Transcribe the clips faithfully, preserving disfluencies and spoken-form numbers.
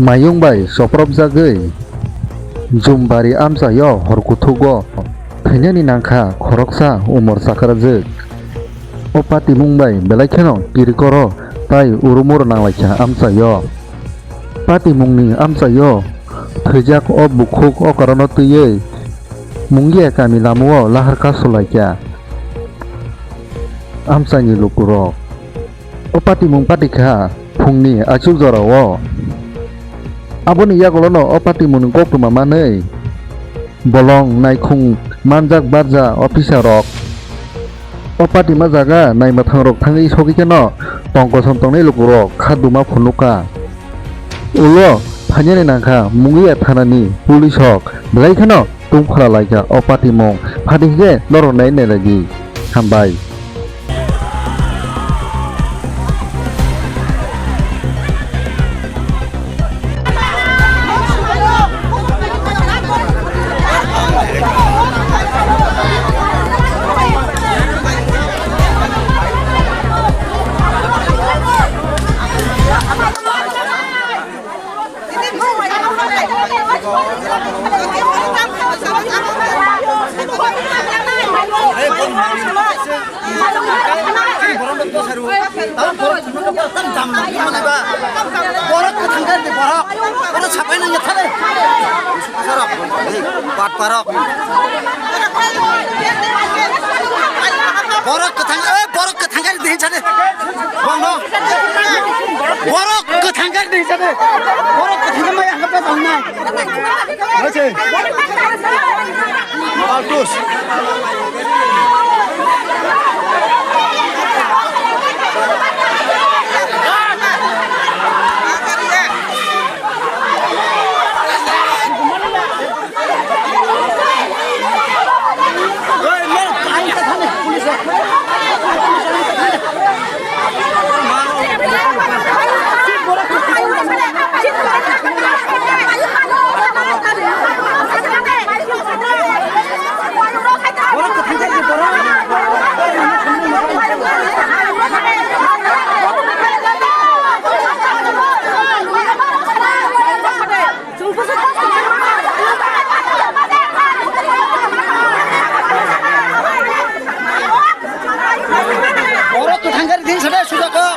Mayung bai chopropjagwi Jumbari amchaio hor kuthugo thwinani nangkha khoroksa umor chakrajwk. O patimung bai belai kheno kirikoro tai urumur nanglaikha amchaio. Patimungni amchaio thwijak o bukhuk okorono twiwi Mungia kami lamao lahar kasulaikha amchaini lukurok. O patimung patikha phungni achuk jorao. Aboni yagulono o patimungni koktwma manwi bolong naikhung manjak barja officer rok. O patima jaga naimwthang rok thangwi sogwi kheno tong kosom tongnai lukurok kha duma phunukha. Ulo phainani nangkha Mungia thanani police rok belai kheno tungphra laikha o patimung. Phadi hwnkhe norok nai nailadi. Hambai. Borok kwthang khe di borok. Borok sapai nang ya thale. Borok. Bat borok. Borok kwthang, eh, borok kwthang khe di hinsa de. Bong no. Borok kwthang khe di hinsa de. Borok kwthang khe maya hangka pa tong nai. Oke. Altus. Borok kwthang khe di hinsa de sujak kok.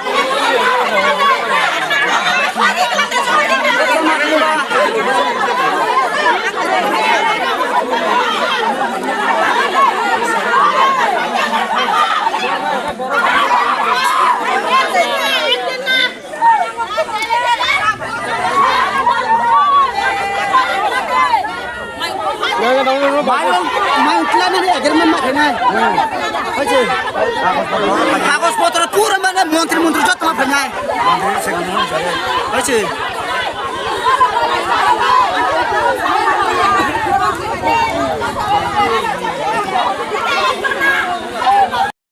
Mayung, mayung tila nani agreement ma khainai. Hoise. Kagoj potro pura mane montri montri jotto ma phainai. Hoise.